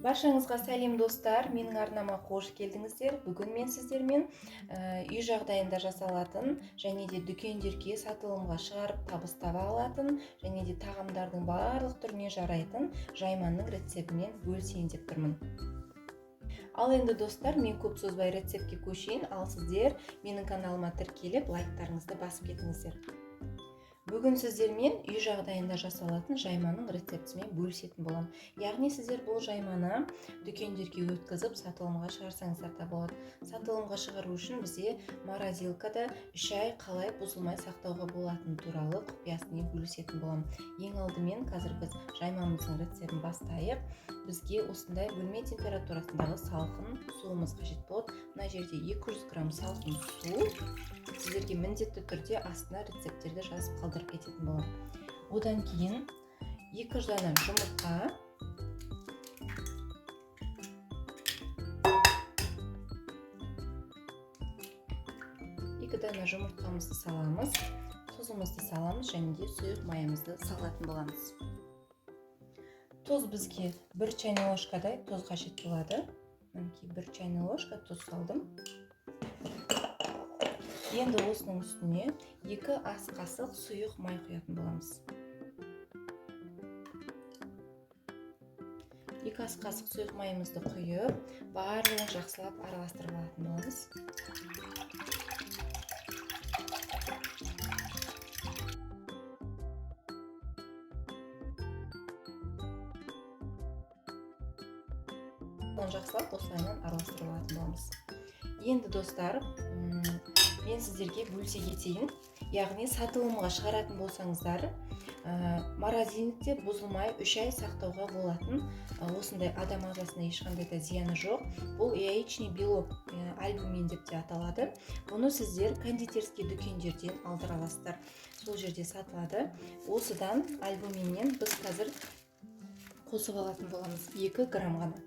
Баршаңызға сәлем достар, менің арнама қош келдіңіздер. Бүгін мен сіздермен үй жағдайында жасалатын және де дүкендерге сатылымға шығарып табыс таба алатын және де тағамдардың барлық түріне жарайтын жайманың рецептімен бөлісейін деп тұрмын. Ал енді достар, мен көп созбай рецептке көшейін, ал сіздер менің каналыма тіркеліп, лайктарыңызды басып кетіңіздер. Бүгін сіздермен үй жағдайында жасалатын жайманың рецептімен бөлісетін боламын. Яғни сіздер бұл жайманы дүкендерге өткізіп сатылымға шығарсаңыздар да болады. Сатылымға шығару үшін бізде морозилкада 3 ай қалай бұзылмай сақтауға болатыны туралы құпиясымен бөлісетін боламын. Ең алдымен қазір біз жаймамыздың рецептін бастайық. Бізге осындай бөлме температурасындағы салқын суымыз қажет болады. Мына жерде 200 грамм салқын су. Сіздерге міндетті түрде астына рецепттерді жазып қалдырып кететін боламын. Одан кейін 2 дана жұмыртқа, 2 дана жұмыртқамызды саламыз, тұзымызды саламыз және де сұйық майымызды салатын боламыз. Тұз бізге 1 чайный ложкадай тұз қажет болады. Мінекей 1 чайный ложка тұз салдым. Енді осының үстіне 2 ас қасық сұйық май құятын боламыз. 2 ас қасық сұйық майымызды құйып, барлығын жақсылап араластырып алатын боламыз. Жақсылап осылайынан араластырып алатын боламыз. Енді достар, мен сіздерге бөлісе кетейін. Яғни сатылымға шығаратын болсаңыздар, морозильникте бұзылмай 3 ай сақтауға болатын, осындай адам ағзасына ешқандай да зияны жоқ. Бұл яичный белок, альбумин деп те аталады. Бұны сіздер кондитерский дүкендерден алдыра аласыздар. Сол жерде сатылады. Осыдан альбуминнен біз қазір қосып алатын боламыз 2 грамм ғана.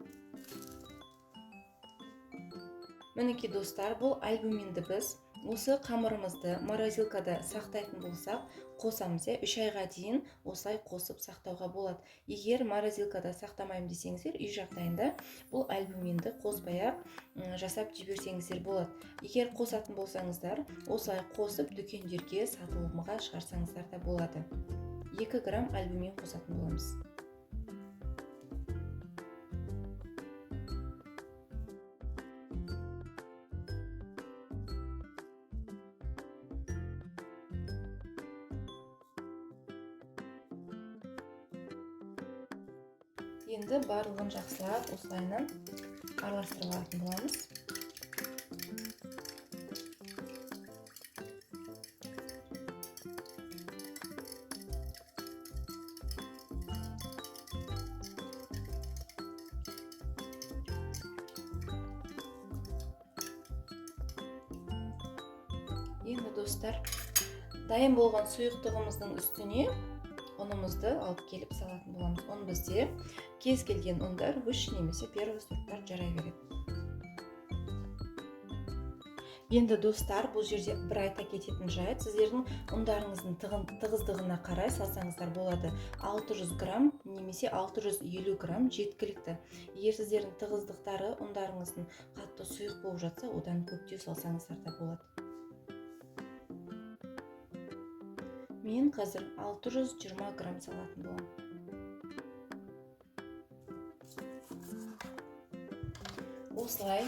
Мінекей достар, бұл альбуминді біз осы қамырымызды морозилкада сақтайтын болсақ, қосамыз, 3 айға дейін осылай қосып сақтауға болады. Егер морозилкада сақтамаймын десеңіздер, үй жағдайында бұл альбуминді қоспай-ақ, жасап жіберсеңіздер болады. Егер қосатын болсаңыздар, осылай қосып дүкендерге сатылымға шығарсаңыздар да болады. 2 грамм альбумин қосатын боламыз. Енді барлығын жақсылап осылайынан араластырып алатын боламыз. Енді достар, дайын болған сұйықтығымыздың үстіне ұнымызды алып келіп салатын боламыз. Ұн бізде кез келген ұндар, высший немесе первый сорттар жарай береді. Енді достар, бұл жерде бір айта кететін жайт, сіздердің ұндарыңыздың тығыздығына қарай салсаңыздар болады. 600 грамм немесе 650 грамм жеткілікті. Егер сіздердің тығыздықтары ұндарыңыздың қатты сұйық болып жатса, одан көптеу салсаңыздар да болады. Мен қазір 620 грамм салатын боламын. Осылай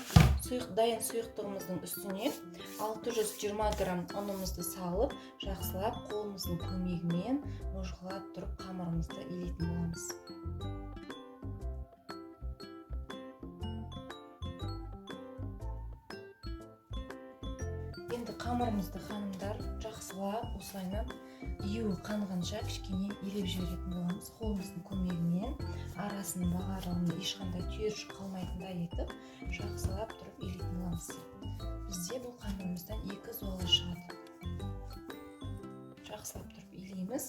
дайын сұйықтығымыздың үстіне 620 грамм ұнымызды салып, жақсылап қолымыздың көмегімен мұжғылап тұрып қамырымызды илейтін боламыз. Енді қамырымызды ханымдар жақсылап осылайынан июі қанғанша кішкене илеп жіберетін боламыз. Қолымыздың көмегімен арасының барлығын ешқандай түйіршік қалмайтындай етіп жақсылап тұрып илейтін боламыз. Бізде бұл қамырымыздан 2 зола шығады. Жақсылап тұрып илейміз.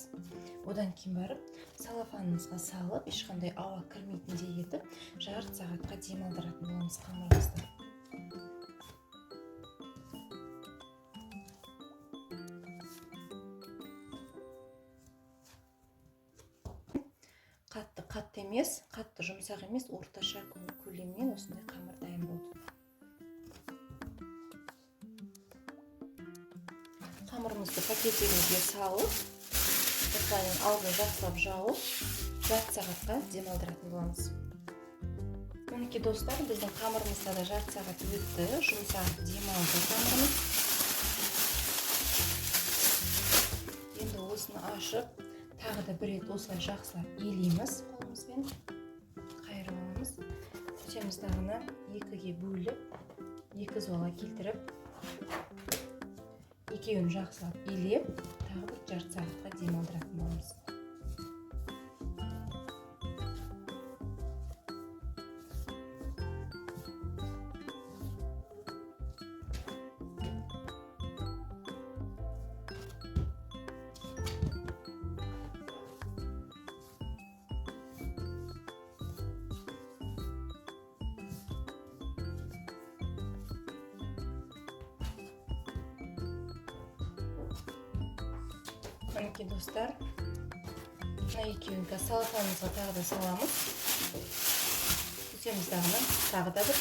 Одан кейін барып салафанымызға салып, ешқандай ауа кірмейтіндей етіп жарты сағатқа демалдыратын боламыз қамырымызды. Қатты қатты емес, қатты жұмсақ Ұсақ емес, орташа көлеммен осындай қамыр дайын болды. Қамырымызды пакеттерімізге салып, осылайынан алдын жақсылап жауып, жарты сағатқа демалдыратын боламыз. Мінекей достар, біздің қамырымызда да жарты сағат өтті, жұмсақ демалды қамырымыз. Енді осыны ашып, тағы да бір рет осылай жақсылап илейміз қолымызбен, қайырып аламыз. Сөйтеміз дағыны екіге бөліп, екі зола келтіріп, екеуін жақсылап илеп, тағы бір жарты сағатқа демалдыратын боламыз. Мінекей достар, мына екеуін қазір салафанымызға тағы да саламыз. Сөйтеміз дағыны тағы да бір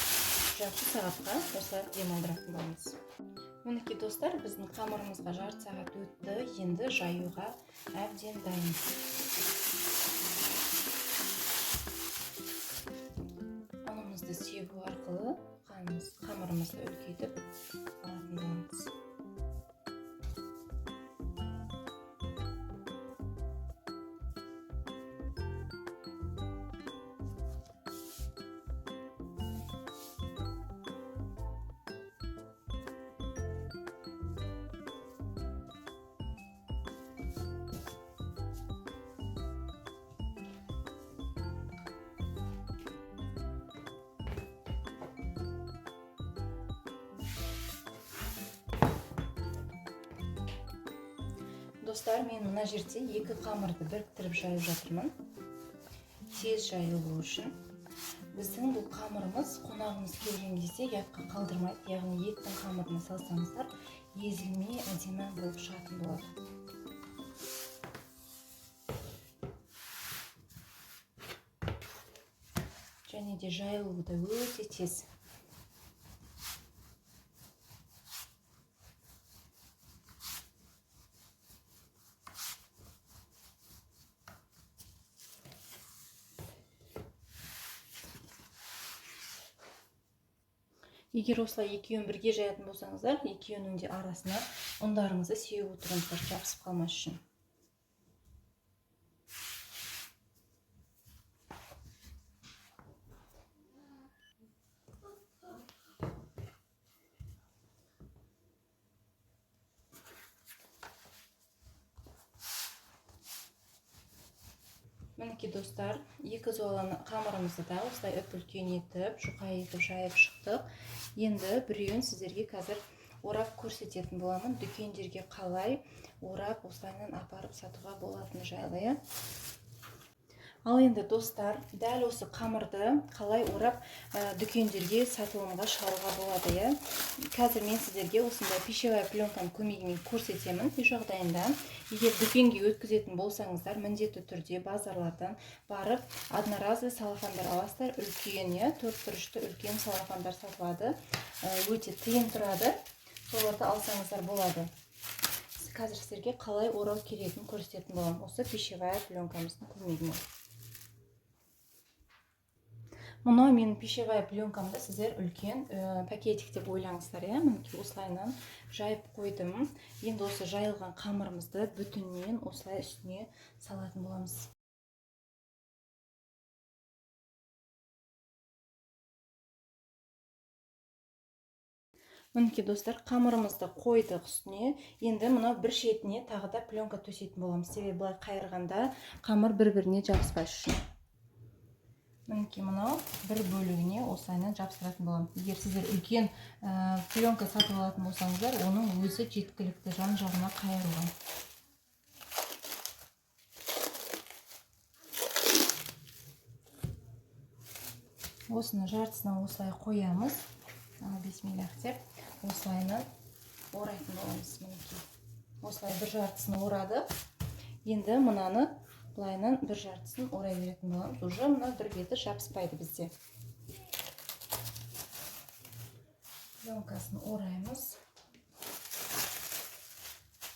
жарты сағатқа осылай демалдыратын боламыз. Мінекей достар, біздің қамырымызға жарты сағат өтті, енді жаюға әбден дайын. Ұнымызды себу арқылы қамырымызды үлкейтіп алатын боламыз. Достар, мен мына жерде екі қамырды біріктіріп жайып жатырмын. Тез жайылу үшін. Біздің бұл қамырымыз қонағымыз келген кезде ұятқа қалдырмайды. Яғни еттің қамырына салсаңыздар, езілмей әдемі болып шығатын болады. Және де жайылуы да өте тез. Егер осылай екеуін бірге жаятын болсаңыздар, екеуінің де арасына ұндарыңызды сеуіп отырыңыздар, жабысып қалмас үшін. Мінекей достар, екі золаны қамырымызды да осылай үп-үлкен етіп, жұқа етіп жайып шықтық. Енді біреуін сіздерге қазір орап көрсететін боламын. Дүкендерге қалай орап осылайынан апарып сатуға болатыны жайлы, иә? Ал енді достар, дәл осы қамырды қалай орап, дүкендерге сатылымға шығаруға болады, иә? Қазір мен сіздерге осындай пищевая пленканың көмегімен көрсетемін. Үй жағдайында егер дүкенге өткізетін болсаңыздар, міндетті түрде базарлардан барып одноразовый салафандар аласыздар. Үлкен, иә, төрт бұрышты үлкен салафандар сатылады. Өте тиын тұрады. Соларды алсаңыздар болады. Қазір сіздерге қалай орау керегін көрсететін боламын осы пищевая пленкамыздың көмегімен. Мынау менің пищевая пленкамды сіздер үлкен пакетик деп ойлаңыздар, иә? Мінекей осылайынан жайып қойдым. Енді осы жайылған қамырымызды бүтіннен осылай үстіне салатын боламыз. Мінекей достар, қамырымызды қойдық үстіне. Енді мынау бір шетіне тағы да пленка төсейтін боламыз. Себебі былай қайырғанда қамыр бір-біріне жабыспас үшін. Мінекей мынау бір бөлігіне осылайынан жабыстыратын боламын. Егер сіздер үлкен пленка сатып алатын болсаңыздар, оның өзі жеткілікті жан-жағына қайырылған. Осыны жартысына осылай қоямыз. Ал, бисмиллах деп осылайынан орайтын боламыз. Мінекей осылай бір жартысын орадық. Енді мынаны Былайынан бір жартысын орай беретін боламыз. Уже мына бір беті жабыспайды бізде. Пленкасын ораймыз.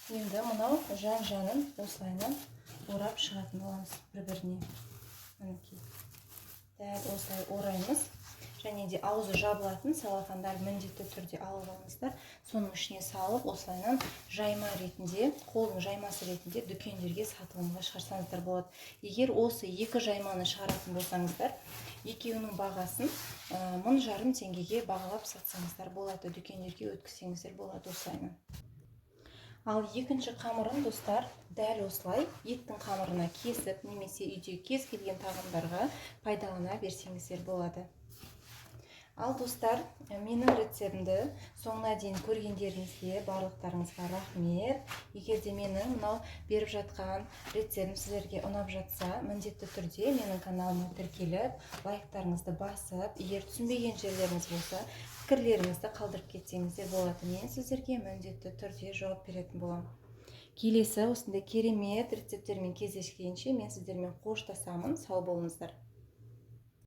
Енді мынау жан-жағын осылайынан орап шығатын боламыз бір-біріне. Мінекей. Дәл осылай ораймыз. Және де аузы жабылатын целлофандар міндетті түрде алып алыңыздар. Соның ішіне салып, осылайынан жайма ретінде, қолдың жаймасы ретінде дүкендерге сатылымға шығарсаңыздар болады. Егер осы екі жайманы шығаратын болсаңыздар, екеуінің бағасын 1500 теңгеге бағалап сатсаңыздар болады, дүкендерге өткізсеңіздер болады осылайынан. Ал екінші қамырын, достар, дәл осылай еттің қамырына кесіп, немесе үйде кез келген тағамдарға пайдалана берсеңіздер болады. Ал достар, менің рецептімді соңына дейін көргендеріңізге барлықтарыңызға рахмет. Егер де менің мынау беріп жатқан рецептім сіздерге ұнап жатса, міндетті түрде менің каналыма тіркеліп, лайктарыңызды басып, егер түсінбеген жерлеріңіз болса, пікірлеріңізді қалдырып кетсеңіздер болады. Мен сіздерге міндетті түрде жауап беретін боламын. Келесі осындай керемет рецепттермен кездескенше мен сіздермен қоштасамын. Сау болыңыздар.